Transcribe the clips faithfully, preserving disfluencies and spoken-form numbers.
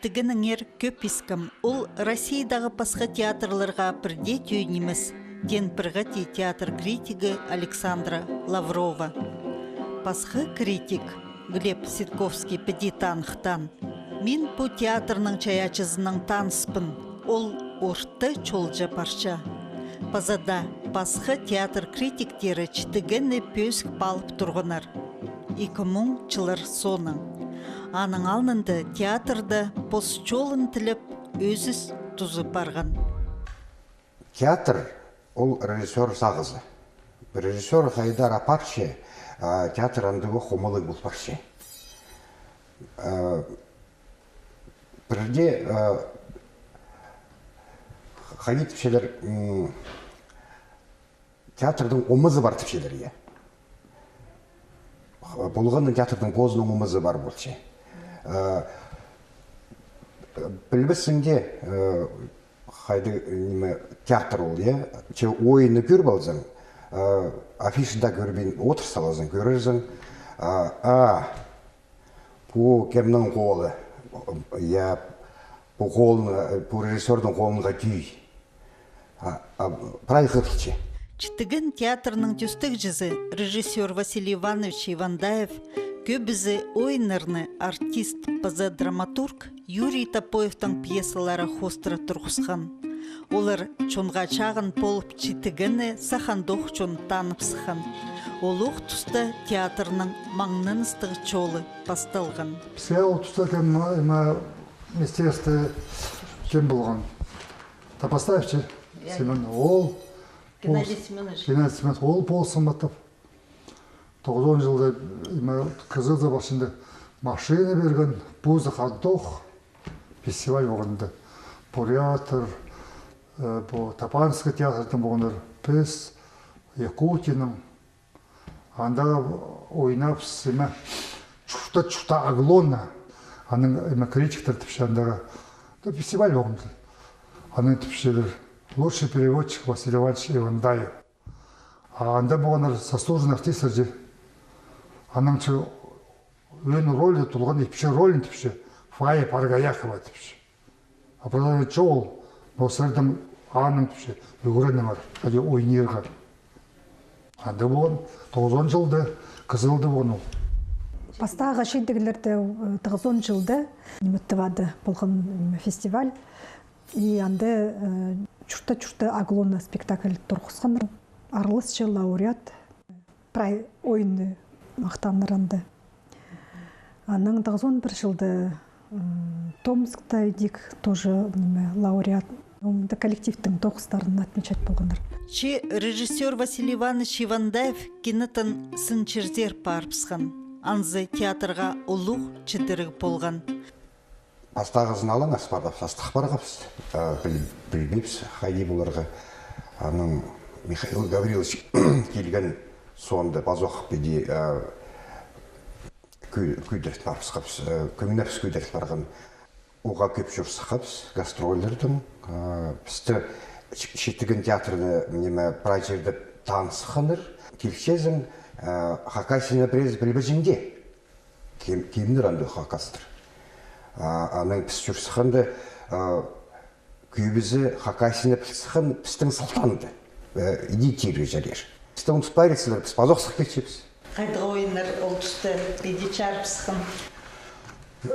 Читігеннеңер кӧп искем, ол Россиядағы пасха театрларға пірдее тӧӧй нимес, теен пір хати театр критигі Александра Лаврова. Пасха критик Глеб Ситковский піди таныхтаан: «Мин пу театрның чайаачызынаң таныспын, ол орта чолҷа парча». Паза даа пасха театр критиктері Читігенні пӧзік паалап турғаннар. Ікі муң чыллар соонаң. Аның алнында театрда пос чолын тілеп, ӧзіс тузы парған. Театр — ол режиссёр сағызы. Режиссёр хайдар апарча, а театр андағ ох омалығ пол парча. А, пірдее, а, хайди тіпчелер, м, театрдың омазы пар тіпчелер, я. Полғанның театрдың позының омазы пар полча. Э, пілбессің дее, э, хайдағ, ниме, театр ол, я. Че ойынны кӧріп алзаң, э, афишада кӧрбин одыр салазың, кӧрерзің. А, а, пу кемнің холы? Я, пу холын, пу режиссёрдың холынға тӧӧй. А, а, прай хығырылча. Читіген театрның тӧстегҷізі, режиссёр Василий Иванович Ивандаев кӧбізі ойыннарны артист паза драматург Юрий Топоевтің пьесалары хоостыра турғысхан. Олар чонға чағын полып, Читігенні сах андох чон танып сыххан. Ол ох туста театрның маңнаныстығ чолы пасталған. Піске ол туста кем, ма, ма, министерство кем полған? Топостаев чи? Я, я. Семен, ол Геннадий пол-, Семенович. Геннадий Семенович, ол полысхан матап. Тоғызон чылда, ма, Кызылда пасчында машина пирген, пу сах андох фестиваль полғанда. Бурятар, э, пу Топанский театрдаң полғаннар, піс, Якутияның. Анда ойнапчабыс, ниме, чурта, чурта Аглона. Аның, ниме, критиктер тіпче андағы. Да, фестиваль полған. Анаң тіпчелер: «Лучший переводчик Василий Иванович Ивандаев». А анда полғаннар заслуженный артисттер чи. Анаң чи ӧӧн рольда толған ипчі ролин тіпче, Фая Паргаякова тіпче. Образование чоғыл, но сірернің аның тіпче, ӱгреніңер, хайди ойнирға. Анда полған, тоғызон чылда, Кызылда полған ол. Пастағы читігеннерде, э, тоғызон чылда, ниме, Тывада полған, м, фестиваль. И анда, э, чурта-чурта Аглона спектакль турғысханнар. Араласча лауреат. Прай ойынны махтааннар анда. Анаң тоғызон пір чылда, м, Томскта идӧк тоже, ниме, лауреат. Анда коллективтің тоғыстарын отмечать полғаннар. Че режиссёр Василий Иванович Ивандаев кинотаң сын чирзер парыбысхан. Анзы театрға улуғ чідіріг полған. Пастағызын алаңас парғабыс, астығ парғабыс, а, піл-, пілбеебіс, хайди поларға. Анаң Михаил Гаврилович килген соонда пазох піди, а, кӧ-, кӧдіріл парыбысхабыс, а, кӧңнебіс кӧдіріл парған. Уғаа кӧп чӧр сыххабыс, гастрольлердең, а, пісті Ч-, Читіген театрны, ниме, прай чирде танысханнар. Килчезің, а, Хакасияны пірезі пілбеҷең дее. Кем-, кемнер андағ хакастар? А, анаң піс чӧр сыхханда, а, кӧбізі Хакасияны піл сыххан пістің Салтанды. Э, иди тирге чарир. Пісті ундут парирзар, піс пазох сых килчебіс. Хайдағ ойыннар ол туста иди чарыбысхан?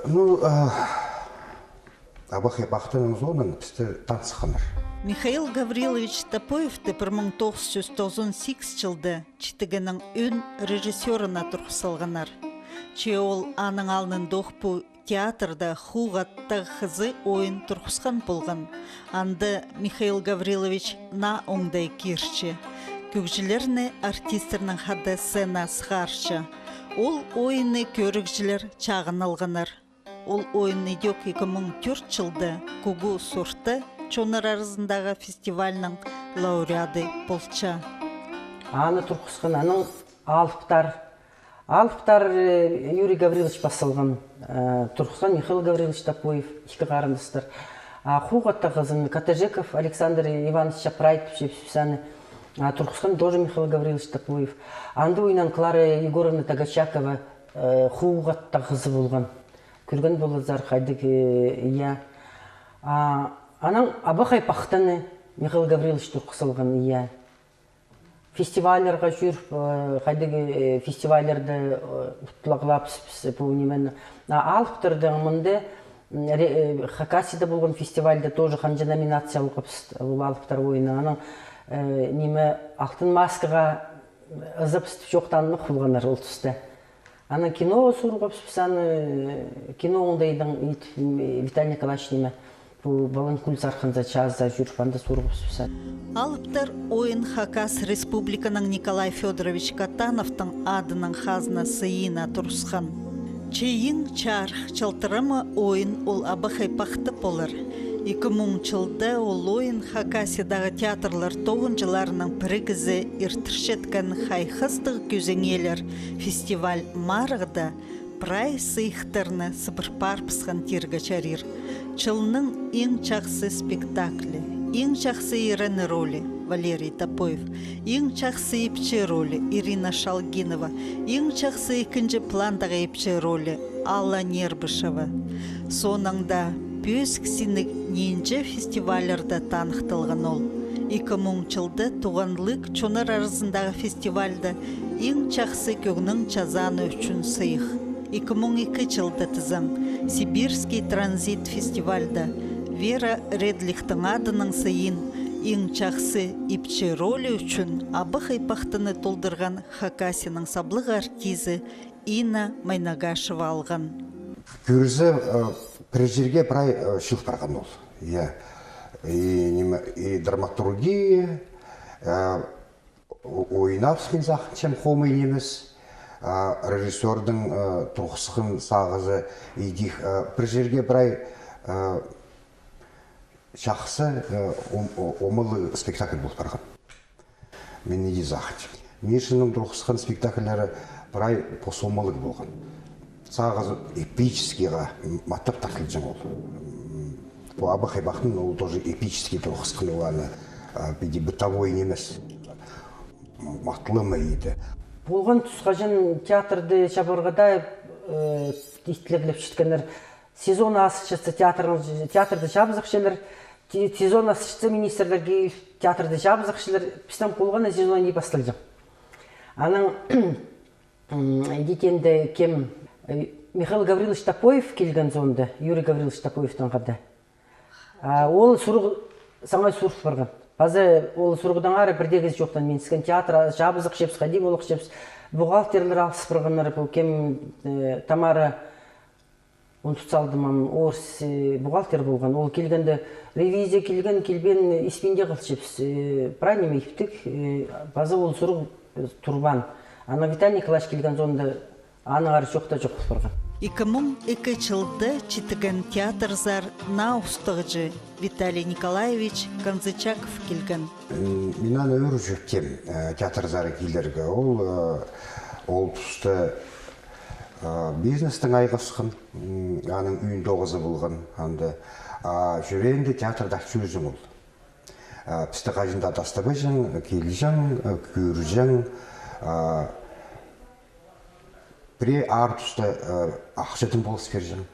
Ну, а, Абахай Пахтаның соонаң пісті танысханнар. Михаил Гаврилович Топоевті пір муң тоғыс чӱс тоғызон сигіс чылда Читігеннің ӧӧн режиссёрына турғыс салғаннар. Че ол аның алнындох пу театрда «Хууғ аттығ хызы» ойын турғысхан полған. Анда Михаил Гаврилович наа оңдай кирче. Кӧгҷілерні артисттернең хада сценаа сығарча. Ол ойынны кӧрігҷілер чағын алғаннар. Ол ойын идӧк ікі муң тӧрт чылда Кугу Сурта чоннар аразындағы фестивальның лауреады полча. Аны турғысхан аның алыптар. Алыптар, э, Юрий Гаврилович пас салған, э, турғысхан Михаил Гаврилович Топоев, ікі харындастар. А «Хууғ аттығ хызын» Котожеков Александр Иванович Чапрай тіпчебіс аны, а, турғысхан тоже Михаил Гаврилович Топоев. Анда ойнаан Клара Егоровна Тогочакова, э, хууғ аттығ хызы полған. Кӧрген поларзар хайдағ, э, я. А, анаң «Абахай пахтаны» Михаил Гаврилович турғыс салған, я. Фестивальларға чӧріп, э, хайдағ, э, фестивальларда, э, утхлағлапчабыс, пу нимені. А алыптардаң мында, м, ре-, э, Хакасияда полған фестивальда тоже ханҷа номинация алғабыс, ол алыптар ойыны. Анаң, э, ниме, «Алтын маскаға» ызыбыс тіп чоохтааннығ полғаннар ол туста. Анаң киноға суурғабыс, піс аны, э, кино оңдайнаң ит, м, Виталий Николаевич ниме, пу Баланкуль Сарханзар чазы чӧріп, анда суурғабыс піс аны. Алыптар ойын Хакас Республиканың Николай Фёдорович Катановтың адынаң хазна сыйына турысхан. Че иң чарых чалтырама ойын ол «Абахай пахта» полар. Ікі муң чылда ол ойын Хакасиядағы театрлар тоғынҷыларының пірігізі иртірчеткен «Хайхастығ кӧзеңелер» фестиваль марығда прай сыйыхтарны сыбыр парыбысхан тирге чарир. Чылның иң чахсы спектаклі, иң чахсы ирен ролі — Валерий Топоев, иң чахсы ипчі ролі — Ирина Шалгинова, иң чахсы ікінҷі пландағы ипчі ролі — Алла Нербышева. Соонаң даа пӧзік синніг нинҷе фестивальларда таныхталған ол. Ікі муң чылда «Туғанлығ» чоннар аразындағы фестивальда иң чахсы кӧгнің чазааны ӱчӱн сыйых. Ікі муң ікі чылда тізең, «Сибирский транзит» фестивальда Вера Редлихтің адынаң сыйын иң чахсы ипчі ролі ӱчӱн «Абахай пахтаны» толдырған Хакасияның саблығ артизі Инна Майнагашева алған. Кӧрзе, э, пір чирге прай, э, чыыл парған ол. Я. И, ниме, и драматургия, э, о-, ойнабыс, мин сағынчам, хомай нимес. А режиссёрдың, э, турғысхан сағызы идӧк, э, пір чирге прай, э, чахсы, э, ом-, о-, омалығ спектакль пол парған. Мин иди сағынчам. Мишиннің турғысхан спектакльлері прай пос омалығ полған. Сағызы эпическийге, м, маттап тартылҷаң ол. М, пу «Абахай пахтаны» ол тоже эпический турғысхан, ол аны, а, піди бытовой нимес. М, матлама иді. Полған тус хаҷан театрды чабарға даа, э, итлеглеп читкеннер. Сезон асчатса, театрны, театрды чабызыхчалар. Те-, сезон асчатса, министрлер киліп, театрды чабызыхчалар. Пістің полған на сезон иди пасталҷаң. Анаң, м, иди теенде кем, э, Михаил Гаврилович Топоев килген соонда, Юрий Гаврилович Топоевтің хада. А ол сурығ саңай сурыл парған. Паза ол сурығдаң ары пірдее кізі чоохтаан. Мин сізге театр чабызыхчабыс, хайди полыхчабыс. Бухгалтерлер алыс парғаннар, пу кем, э, Тамара Унтут салдым, ам орыс, э, бухгалтер полған. Ол килгенде, ревизия килген, килбеен, испинде халчабыс. Э, прай ниме иптіг, э, паза ол сурығ, э, турбаан. Ана Виталий Николаевич килген соонда аннаңар чоохтаа чох парған. Ікі муң ікі чылда читіген театрзар наа устағҷы Виталий Николаевич Канзычаков килген. М, мин аны ӧӧр чӧптеем, э, театрзар килерге. Ол, э, ол туста, э, бизнестең айғасхан, м, аның ӱӱн тоғызы полған анда. А чӱреенде театрда чӧрҷең ол. Э, пісті хаҷан даа тастабаҷаң, килҷең, э, кӧрҷең, э, пірее аар туста, э, ахчадаң полыс пирҷең.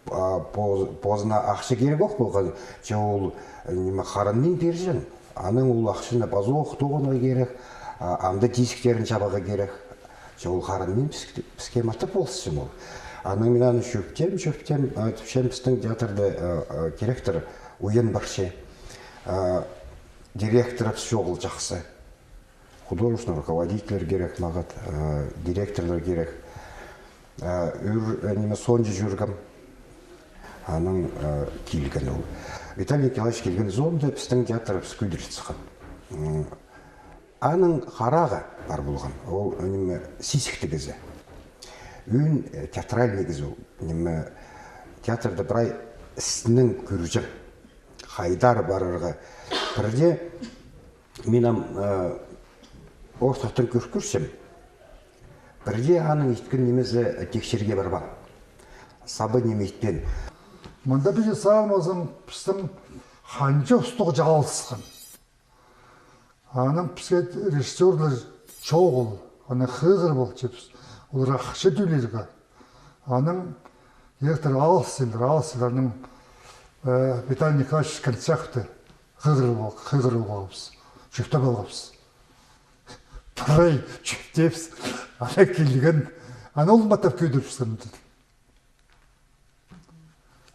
А, поз-, позына ахча кирек ох полған, че ол, э, ниме, харанмин пирҷең. Анаң ол ахчаны пазох тоғынарға кирек, а, анда тизіктерін чабарға кирек. Че ол харанмин піс-, піске матап полысчаң ол. Анаң мин аны чӧптеем, чӧптеем, а, тіпчем, пістің театрда, а, а, директор уян парча. А, директорыбыс чоғыл чахсы. Художественный руководительлер кирек мағат, э, директорлар кирек. Э, ӱр, э, ниме, сонҷа чӧргем. Анаң, э, килген ол. Виталий Николаевич килген соонда пістің театрыбыс кӧдіріл сыххан. М, аның харағы пар полған. Ол, э, ниме, сизіктіг кізі. Ӱн, э, театральный кізі ол. Ниме, театрда прай істің кӧрҷең. Хайдар парарға. Пірде мин ам, э, ортахтаң кӧр-, кӧрчем. Пірде аның иткен нимезі тиксерге парбаан. Саба ниме итпеен. Мында піс салмазын, пістің ханҷа устағҷы алысхан. Анаң піске режиссёрлар чоғыл, анаң хығыр полчабыс. Олар ахча тӧлирге. Анаң Директор алыс сыллар, алыс сылларның, э, Виталий Николаевич Концевты хығырып ал-, хығырып алғабыс, чӧптеп алғабыс. Прай чӧптебіс, ана килген, ана ол матап кӧдірібіскен.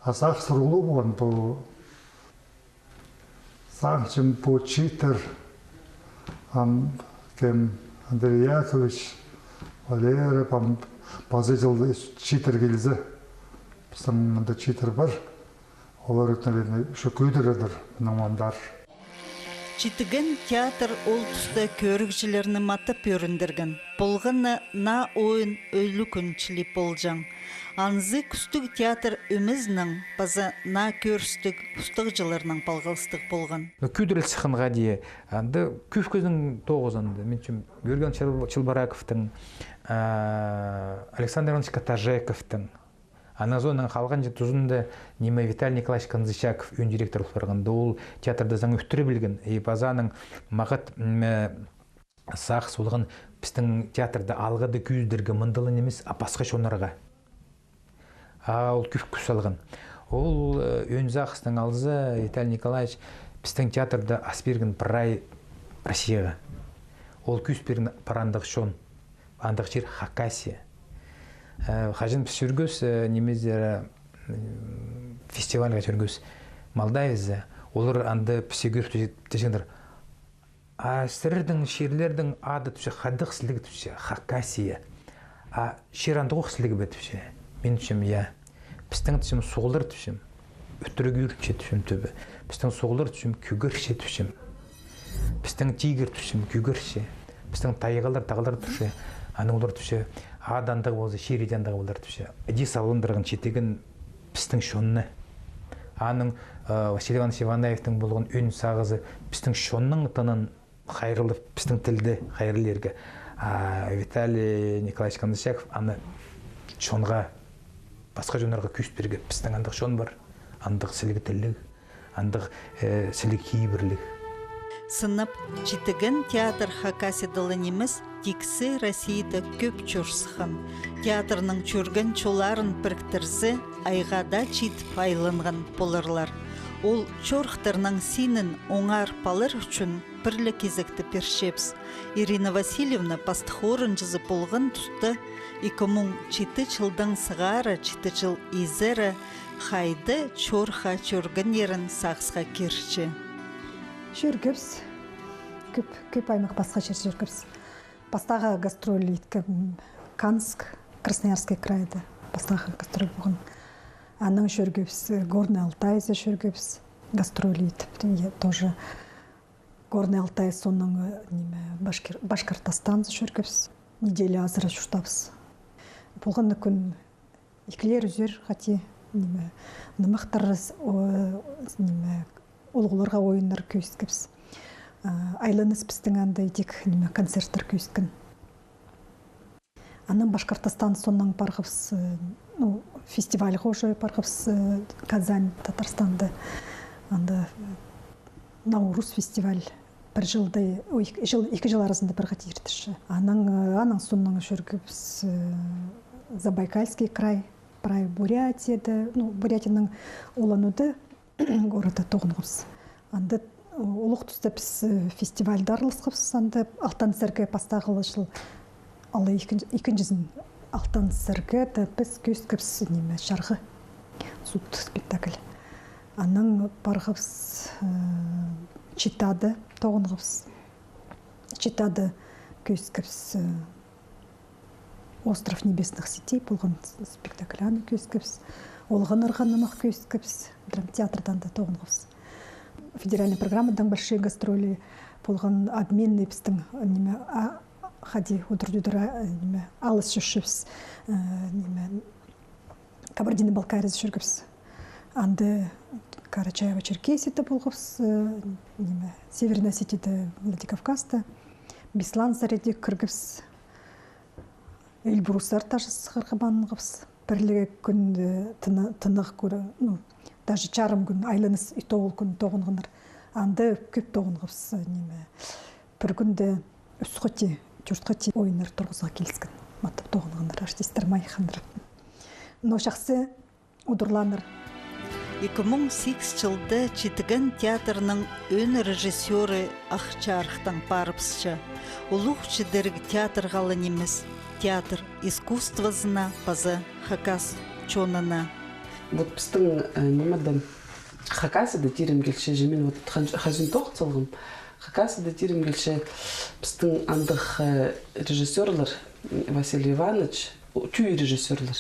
А сағыс сурығлығ полған пу, сағынчам, пу чииттер, ам, кем, Андрей Яковлевич, Валеров, ам, паза чыл чииттер килзе, пістің мында чииттер пар, олар, наверное, ещё кӧдірерлер, мының андар. Читіген театр ол туста кӧрігҷілерні матап ӧріндірген. Полған на, наа ойын ӱлӱкӱн чіли полҷаң. Анзы кӱстіг театр ӧмезінең паза наа кӧрістіг устағҷыларнаң палғалыстығ полған. Ну, кӧдіріл сыхханға дее, анда кӧп кізінің тоғызында. Мин чім Георгий Иванович Чыл-, Чылбыраковтың, а, Александр Иванович Катажековтың, анаң соонаң халғанҷы тузында ниме Виталий Николаевич Конзычаков ӧӧн директор пол парғанда, ол театрды саңай ӧтіре пілген. И паза аның мағат, м, э, сағыс полған пістің театрды алғыда кӧзідерге мындағ ла нимес, а пасха чоннарға. А ол кӧп кӱс салған. Ол, э, ӧӧн сағыстаң алза, Виталий Николаевич пістің театрды ас пирген прай Россияға. Ол кӧзіт пирген прай андағ чон. Андағ чир Хакасия. Э, хаҷан піс чӧргебіс, э, нимезі, э, м, фестивальға чӧргебіс Молдавияда, олар анда піске кӧріп тіҷеңнер. А сірернің чирлернің ады тіпче, хайдағ сіліг тіпче, Хакасия. А чир андағ ох сіліг бе тіпче. Мин тіпчем, я. Пістің тіпчем суғлар тіпчем. Ӧтіре кӧрінче тіпчем тӧбі. Пістің суғлар тіпчем кӧгерче тіпчем. Пістің тигір тіпчем кӧгерче. Пістің тайғалар, тағлар тіпче. Анаң олар тіпче, ады андағ полза, чирі дее андағ полар тіпче. Іди сабландырған Читіген пістің чонны. Аның, э, Василий Иванович Иванаевтың полған ӧӧн сағызы пістің чонның тынын хайраллап, пістің тілді хайраллирға. А Виталий Николаевич Конзычаков аны чонға, пасха чоннарға кӧзіт пирген. Пістің андағ чон пар, андағ сіліг тілліг, андағ, э, сіліг кибірліг. Сынап, Читіген театр Хакасияда ла нимес, тиксі Россияда кӧп чӧр сыххан. Театрның чӧрген чолларын піріктірзе, айға даа читіп айланған поларлар. Ол чорыхтарның синін оңарып алар ӱчӱн пір ле кизекті пирчебіс. Ирина Васильевна пастых орынҷызы полған туста, ікі муң читі чылдаң сығара читі чыл изере хайда чорыхха чӧргеннерін сағысха кирче. Чӧргебіс. Кӧп, кӧп аймах, пасха чир чӧргебіс. Пастағы гастроль иткем Канск, Красноярский крайда. Пастағы гастроль полған. Анаң чӧргебіс, Горный Алтайзар чӧргебіс. Гастроль итіп, я, тоже Горный Алтай, соонаң, э, ниме, Башкир-, Башкортостанзар чӧргебіс. Неделя азыра чуртабыс. Полған на кӱн ікілер, ӱзер хати, ниме, нымахтар, о, ниме, улуғларға ойыннар кӧзіткебіс. А, айланыс пістің анда идӧк, ниме, концерттер кӧзіткен. Анаң Башкортостан соонаң парғабыс, э, ну, фестивальға уже парғабыс, э, Казань, Татарстанда. Анда, э, Наурус фестиваль пір чылда, ой, ікі чыл, ікі чыл аразында пір хати иртірче. Анаң, э, анаң соонаң чӧргебіс, э, Забайкальский край, прай Бурятияда, ну, Бурятияның Улан-Удэ города тоғынғабыс. Анда, о, улуғ туста піс, э, фестивальда араласхабыс, анда «Алтан сірге» пастағы ла чыл, алай ікінҷі-, ікінҷізін «Алтан сірге» да піс кӧзіткебіс, ниме, «Чарғы», суд спектакль. Анаң парғабыс, э, Читада тоғынғабыс. Читада кӧзіткебіс, э, «Остров небесных сетей» полған с-, спектакль, аны кӧзіткебіс. «Олғаннарға нымах» кӧзіткебіс, драмтеатрда анда тоғынғабыс. Федеральный программадаң «Большие гастроли» полған, обменный пістің, ниме, а, хайди удур-тӧдір, а, ниме, алыс чӧрчебіс, э, ниме, Кабардино-Балкариязар чӧргебіс. Анда Карачаево-Черкесияда полғабыс, э, ниме, Северная Осетияда, Владикавказта. Бесланзар идӧк кіргебіс. Эльбрустар даже сығарға манғабыс. Пір ле кӱн, э, тына-, тынағ кӧре, ну, даже чарым кӱн, айланыс, и то ол кӱн тоғынғаннар. Анда кӧп тоғынғабыс, э, ниме. Пір кӱнде ӱс хати, тӧрт хати ойыннар турғызарға киліскен. Матап тоғынғаннар, артисттер майыхханнар. Но чахсы удурланар. Ікі муң сигіс чылда «Читіген» театрның ӧӧн режиссёры ах чарыхтаң парыбысча. Улуғ чідіріг театрға ла нимес, театр искусствозына паза хакас чонына. Вот пістің, э, нимеде, Хакасияда тирім килче, же мин вот хан-, хаҷан тоғын салғам. Хакасияда тирім килче, пістің андағ, э, режиссёрлар, м, Василий Иванович, о, тӧӧй режиссёрлар,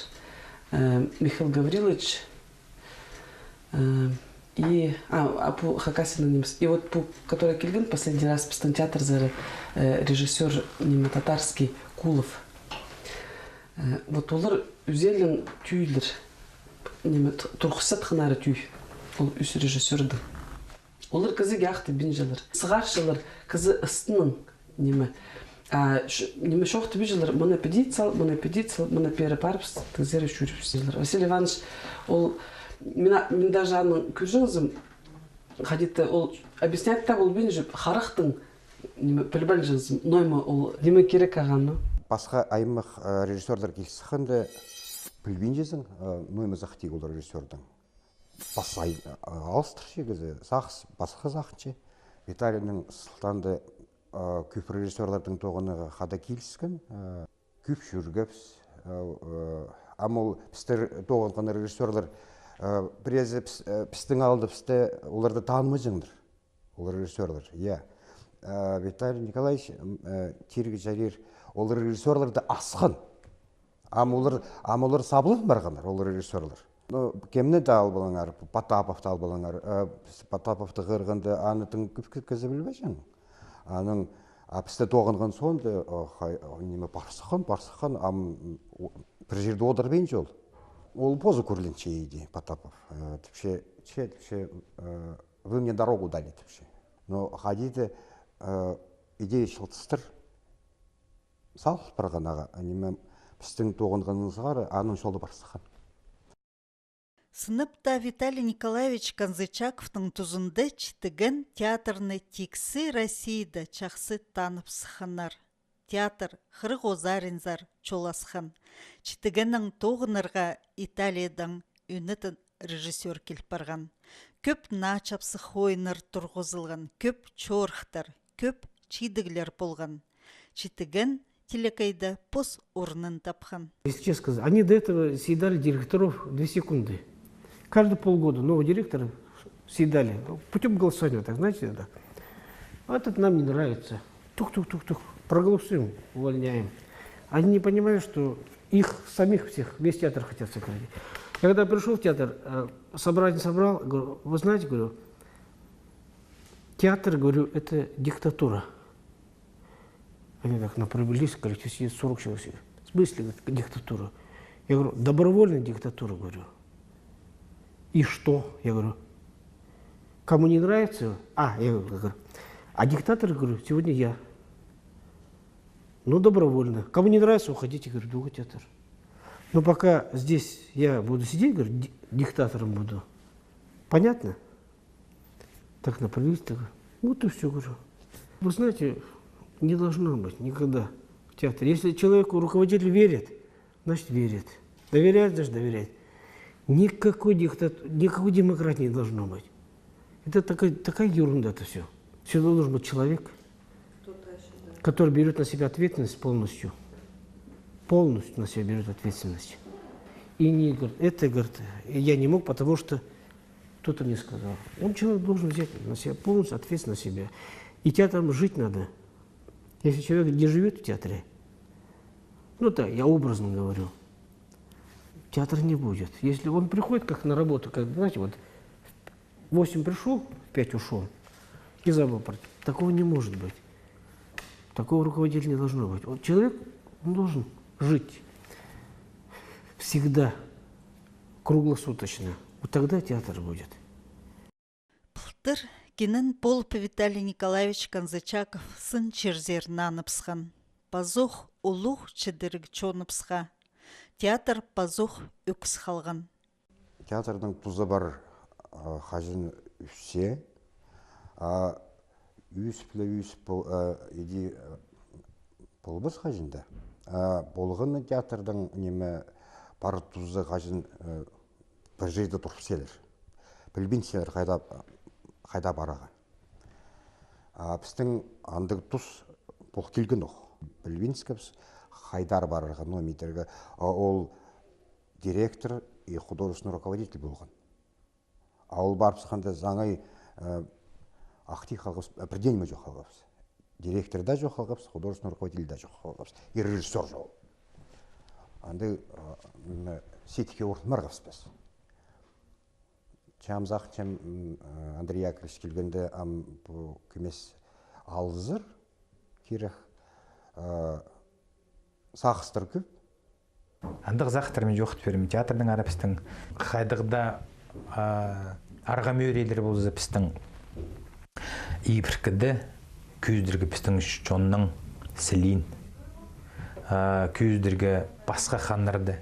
э, Михаил Гаврилович, э, и, а, а пу Хакасияның нимес. И вот пу, который килген последний раз пістің театрзар, э, режиссёр, ниме, татарский, Кулов. Э, вот олар ӱзелең тӧӧйлер, ниме, т-, турғысчатханнары тӧӧй. Ол ӱс режиссёрдың. Олар кізіге ах тіп пинчелер. Сығарчалар кізі ыстынаң, ниме. А, ш-, ниме, чоохтап пирчелер, мына піди сал, мына піди сал, мына пеер парыбыс, тігзер чӧрібіс, тізер. Василий Иванович, ол, мин а-, мин даже аның кӧрҷеңзім, хайди-да ол объяснять та полбинча, харахтаң, ниме, піліп алҷаңзым, ноо ма ол, ниме кирек ағаа, ну. Пасха аймах, э, режиссёрлар киліс сыхханда, пілбинчезің, э, ноо ма сах тик ол режиссёрдың. Пас ай-, алыстырча кізі, сағыс, пасха сағынча. Виталийның сылтаанда, а, кӧп режиссёрларның тоғынарға хада киліскен, а, кӧп чӧргебіс, а, а, ам ол пістер тоғынған режиссёрлар, а, пірезі піс-, а, пістің алды пісті оларды танымаҷаңнар. Ол режиссёрлар, я. А, Виталий Николаевич, м, а, тирге чарир, ол режиссёрларды асхан. Ам олар, ам олар саблан парғаннар, ол режиссёрлар. Ну, кемні дее ал полыңар, Потаповты ал полыңар. Э, піс Потаповты хығырғанда, аны тың кӧп кі-, кізі пілбеҷең. Аның, а пісте тоғынған соонда, о, хай, о, ниме, пар сыххан, пар сыххан, ам, м, о, пір чирде одырбинча ол. Ол позы кӧрленче иди, Потапов. Э, тіпче, че, тіпче, э, вы мне дорогу дали, тіпче. Но хайди-да, э, идея чылтыстыр сал парғанға, ниме, пістің тоғынғаныбысхар, аның чолы пар сыххан. Сынап та, Виталий Николаевич Канзычаковтың тузында «Читіген» театрны тиксі Россияда чахсы танып сыхханнар. Театр хырых узаринзар чол асхан. «Читігеннең» тоғынарға Италиядаң ӧнетін режиссёр киліп парған. Кӧп наа чапсых ойыннар турғызылған, кӧп чорыхтар, кӧп чидіглер полған. «Читіген» телекейде пос орнын тапхан. Если честно сказать, они до этого съедали директоров две секунды. Каждые полгода нового директора съедали. Ну, путём голосования, так, знаете, да. А этот нам не нравится. Тух-тух-тух-тух. Проголосуем, увольняем. Они не понимают, что их самих всех, весь театр хотят сократить. Я когда пришёл в театр, э, собрание собрал, говорю: «Вы знаете, говорю, театр, говорю, это диктатура». Они так напряглись, коллектив сидит сорок человек. «В смысле, говорит, диктатура?» Я говорю: «Добровольная диктатура», говорю. «И что?» Я говорю: «Кому не нравится?» А, я говорю: «А диктатор, говорю, сегодня я». «Ну, добровольно. Кому не нравится, уходите», говорю, «в другой театр». «Но пока здесь я буду сидеть, говорю, ди-, диктатором буду. Понятно?» Так напряглись, так. Вот и всё, говорю. Вы знаете, не должно быть никогда в театре. Если человеку руководитель верит, значит, верит. Доверяет, значит, доверяет. Никакой диктат-, никакой демократии не должно быть. Это такая, такая ерунда это всё. Всегда должен быть человек, который берёт на себя ответственность полностью. Полностью на себя берёт ответственность. И не говорит, это, говорит, я не мог, потому что кто-то мне сказал. Он, человек, должен взять на себя полностью ответственность на себя. И театром жить надо. Если человек не живёт в театре, ну да, я образно говорю, театра не будет. Если он приходит как на работу, как, знаете, вот в восемь пришёл, в пять ушёл, и забыл про... Такого не может быть. Такого руководителя не должно быть. Вот человек, он должен жить всегда, круглосуточно. Вот тогда театр будет. Пылтыр кинен полып Виталий Николаевич Канзычаков сын чирзер наныбысхан. Пазох улуғ чідіріг чоныбысха. Театр пазох ӧкіс халған. Театрның тузы пар, а, хаҷан ӧссе, а, ӧсіп ле ӧсіп пол-, а, иди, а, полбас хаҷан даа. А, полған театрның, ниме, пар тузы хаҷан, а, пір чирде турып салар. Пілбинчелер хайда, хайда парарға. А пістің андағ тус пол килген ох. Пілбинчебіс хайдар парарға, ну, митерге. А ол директор и художественный руководитель полған. А ол парып сыхханда саңай, э, ахти халғабыс, э, пірдеңе чох халғабыс. Директор даа чох халғабыс, художественный руководитель даа чох халғабыс. И режиссёр чох. Анда, э, м, сидікке орын парғабыс піс. Чам сағынчам, м, э, Андрей Яковлевич килгенде, ам пу кӧмес алызар кирек, э, сағыстар кӧп. Андағ сағыстар мин чоохтап пирем. Театрның ары пістің хайдағ даа, а, арғамӧрелер полза пістің ибіркіде кӧзідерге пістің чонның сілиин, а, кӧзідерге пасха ханнарды,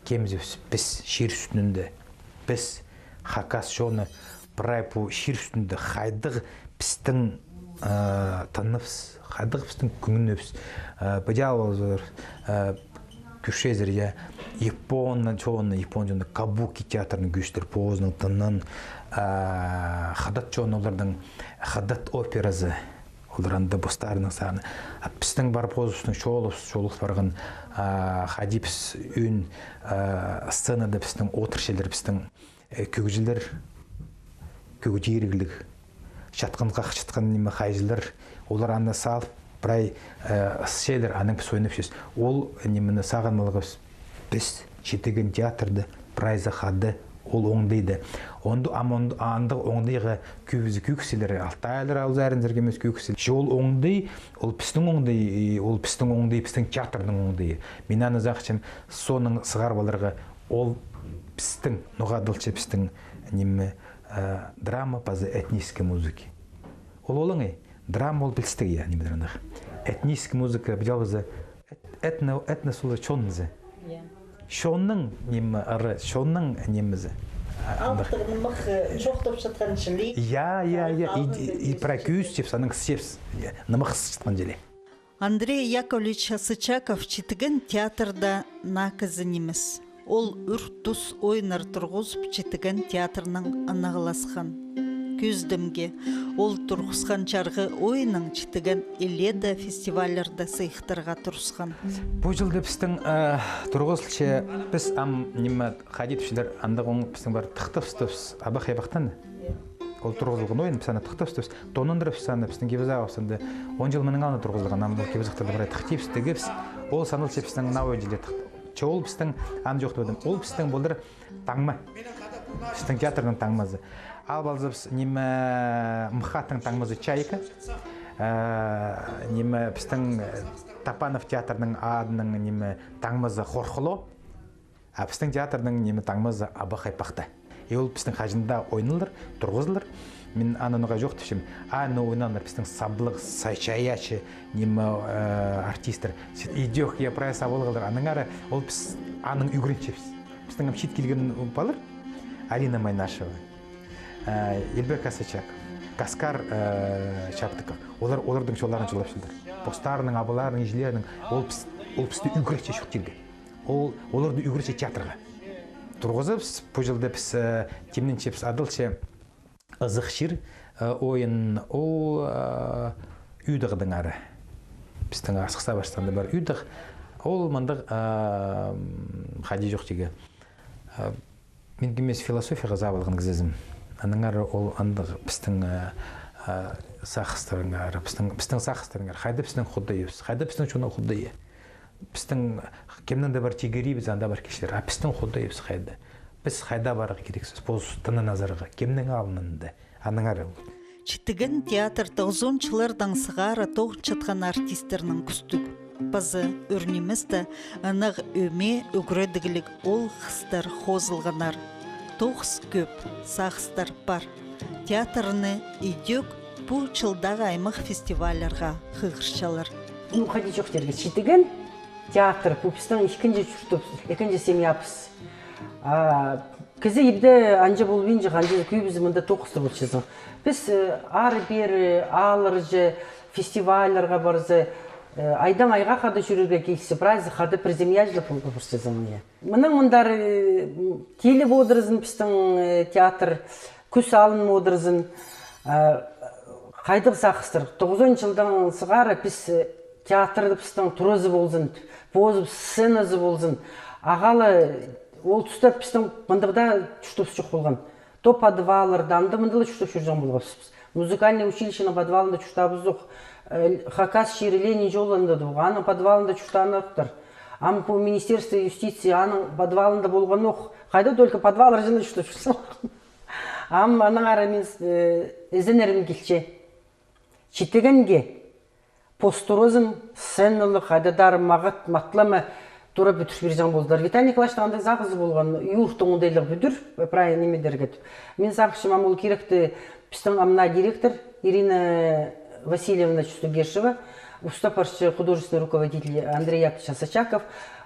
кемзібіс піс чир ӱстӱнде, піс хакас чоны, прай пу чир ӱстӱнде хайдағ пістің, а, тыныбыс, хайдағ пістің кӧңнібіс, а, пыдалазар, а, кӧрчезер, я, япон чоны, япон чоны кабуки театрын кӧзіттер, позының тынын, а, хыдат чоны олардың хыдат операзы, олар анда постарының саны. А пістің пар позыбыстың чолыбыс, чолыбыс парған, а, хайди піс ӧӧн, а, сценада пістің одырчалар, пістің э, кӧгҷілер, кӧгҷі ирігліг, чатхан хах, чатхан ниме хайҷылар, олар аны салып, прай, э, ысчалар, анаң піс ойнапчабыс. Ол нимені сағынмалығ піс, піс читіген театрда прайзы хада ол оңдайда. Онда, ам онда, андағ оңдайға кӧбізі кӧксілер, алтайлар, алзарын сіргемес кӧксіл. Че ол оңдай, ол пістің оңдай, и ол пістің оңдай, пістің театрның оңдайы. Мин аны сағынчам, соның сығарып аларға, ол пістің, ноға адалча пістің, ниме, э, драма паза этнической музыки. Ол олаңай, драма ол пілістіг, я, ниме, андағ. Этническая музыка, пілчезер, эт-, этно, этнос ол чонзы. Я. Чонның, ниме, ыры, чонның нимезі. А, андағ. Алтығ нымах, э, чоохтап чатхан чіли. Я, я, я, и, и, и прай кӧзітчебіс, анаң сыпчабыс. Я, нымах сыпчатхан чіли. Андрей Яковлевич Сычаков читіген театрда наа кізі нимес. Ол ӱр тус ойыннар турғызып, читіген театрнаң ынағласхан. Кӧзідімге, ол турғысхан чарғы ойыннаң читіген илееде фестивальларда сыйыхтарға турысхан. Пу чылда пістің, э, турғызылча, піс ам, ниме, хайди тіпчелер, андағ оң пістің пар тыхтабыстыбыс, Абахай Пахтаны. Ол турғызылған ойын, піс аны тыхтабыстыбыс, тонандырыбыс аны, пістің кибізағыбыс анда он чыл мының алнында турғызылған, ам ол кибізектер пар, тыхтабыс тігібіс, ол саналча пістің наа ойын чіли тыхтап. Че ол пістің, аны чоохтадым, ол пістің полар таңма. Пістің театрның таңмазы. Ал палзабыс, ниме, МХАТ-тың таңмазы «Чайка». Э, ниме, пістің, э, Топанов театрның адының, ниме, таңмазы «Хорхылоо». А пістің театрның, ниме, таңмазы «Абахай Пахта». И ол пістің хаҷан даа ойналар, турғызылар. Мин аны ноға чоохтапчам. Аны ойнааннар пістің саблығ, са-, чайаачы, ниме, э, артисттер. Идӧк, я, прай саблығлар. Аннаңар ол піс анаң ӱгренчебіс. Пістің ам чиит килген палалар. Алина Майнашева, э, Илбек Асычаков, Каскар, э, Чаптыков. Олар, оларның чолларын чолапчалар. Постарының, абаларының, іҷелерінің, ол піс, ол пісті ӱгретче чуртирға. Ол, оларды ӱгретче театрға. Турғызыбыс, пу чылда піс, э, тимненчебіс, адалча «Ызых чир», э, ойын, ол, э, Ӱдағдың ары. Пістің Асхыста Баштаанда пар Ӱдағ. Ол мындағ, э, м, хайди чоохтирға, э, мин кӧмес философияға сабылған кізізім. Аннаңар ол андағ пістің, э, э, сағыстарыңар, пістің, пістің сағыстарыңар. Хайда пістің Худайыбыс, хайда пістің чонның Худайы. Пістің кемнің дее пар тигірібіс, анда пар кізілер. А пістің Худайыбыс хайда? Піс хайда парарға кирексібіс? Позыбыс тынанзарға. Кемнің алнында? Аннаңар ол. Читіген театр тоғызонынҷы чыллардаң сығара тоғынчатхан артисттернің кӱстіг. Паза ӱр ниместе ынағ ӧме ӱгредігліг оол-хыстар хозылғаннар. Тоғыс кӧп, сағыстар пар. Театрны идӧк пу чылдағы аймах фестивальларға хығырчалар. Ну, хайди чоохтирға, читіген театр, пу пістің ікінҷі чуртыбыс, ікінҷі семьябыс. А, кізі ибде анҷа полбинча, анҷа кӧбізі мында тоғыстығ полчазың. Піс, э, ары-пеері, аалларҷа, фестивальларға парза, Э, айдаң айға хада чӧрерге килісче, прайзы хада приземьяҷылап поларға парчазың, я. Мының мындар, э, м, тиліп одырзын пістің, э, театр, кӱс алын одырзын. Э, хайдағ сағыстар, тоғызон чылдаң сығара піс, э, театрды пістің туразы ползын, позы сценазы ползын. Ағаа ол туста пістің мындағ даа чуртабыс чох полған. То подвалларда, анда-мында ла чуртап чӧрҷең полғабыс. Музыкальный училищенің подвалында чуртабыс ох. Э, Хакас чирі Ленин чолында даа, аның подвалында чуртааннар охтар. Ам пу Министерство юстиции, аның подвалында полған ох. Хайда только подваллар чыында чуртап чӧрзең. Ам аннаңар мин, э, ізенерім килче. Читігенге пос туразын, сценалы хайдағ-да мағат, матлама тура пӱдір пирҷең полдылар. Виталий Николаевичтің андағ сағызы полған, юртты оңдайлығ пӱдір, прай ниме идерге тіп. Мин сағынчам, ам ол киректі пістің ам мына директор Ирина Васильевна Чустугешева, уста парча художественный руководитель Андрей Яковлевич Асочаков,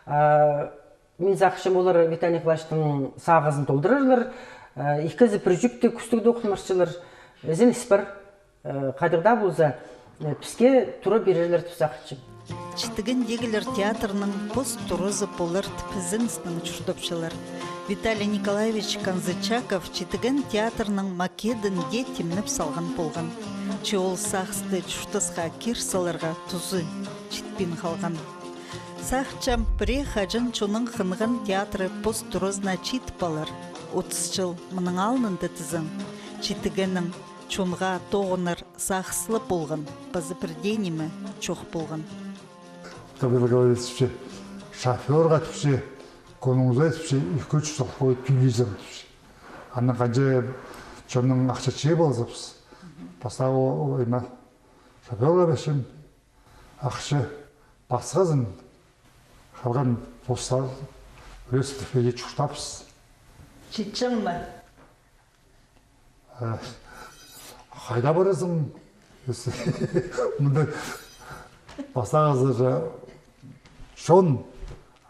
а, мин сағынчам, олар Виталий Николаевичтің сағызын толдырарлар, а, ікізі пір чӱкті кӱстіг тоғын парчалар. Ізен іс пар. Э, хайдағ даа полза, э, піске тура пирерлер тіп сағынчам. Читігендегілер театрның пос туразы полар тіп ізеністең чуртапчалар. Виталий Николаевич Канзычаков Читіген театрның македін дее тимнеп салған полған. Че ол сағысты чуртасха кир саларға тузы читпин халған. Сағынчам, пірее хаҷан чонның хынған театры пос туразына читіп алар. Отыс чыл мының алнында тізең, Читігеннің чонға тоғынар сағыслы полған, паза пір дее ниме чох полған. Тогда говорит, тіпче, шофёрға тіпче, көніңзе тіпче, ікі чӱс солхой тӧлизең тіпче. Анаң ханҷа чонның ахча чыып алзабыс. Пастағы ол, ол, име, шофёрға пирчем ахча, пасхазын, халған постар ӱлестіріп чуртаппыс. Читчең ме? Э, хайда парарзың? Мында пастағызы чон,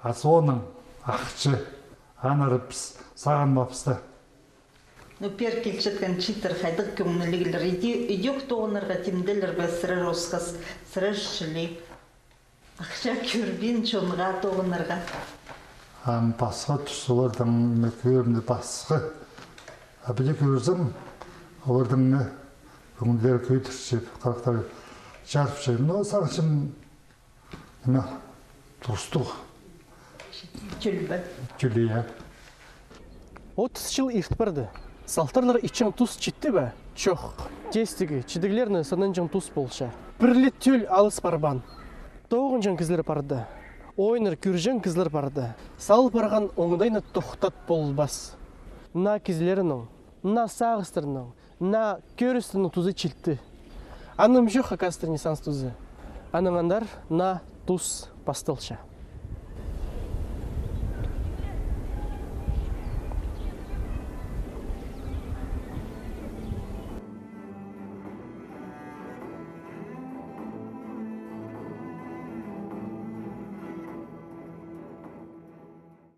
а соонаң ахча, аннаңар піс сағынмаппыс та. Ну, пеер килчеткен чииттер хайдағ кӧңніліглер? Иди-, идӧк тоғынарға тимделер бе сірер осхас, сірер чіли? Ахча кӧрбин чонға тоғынарға. Ам пасха тус оларның, мин кӧрімде, пасха. А піди кӧрзең, оларның, э, кӧңнілері кӧдірче, харахтары чарыпча. Но сағынчам, ниме, тустығ. Тӧл бе? Тӧл, я. Отыс чыл ирт парды. Салтарлар итчең тус читті бе? Чох. Тестігі, читіглерні сынанҷаң тус полча. Пір ле тӧл алыс парбаан. Тоғынҷаң кізілер парды. Ойыннар кӧрҷең кізілер парды. Сал парған оңдайны тохтат полбас. Наа кізілернің, наа сағыстарның, наа кӧрістернің тузы читті. Аны ниме чох хакас ренессанс тузы. Анаң андар наа тус пасталча.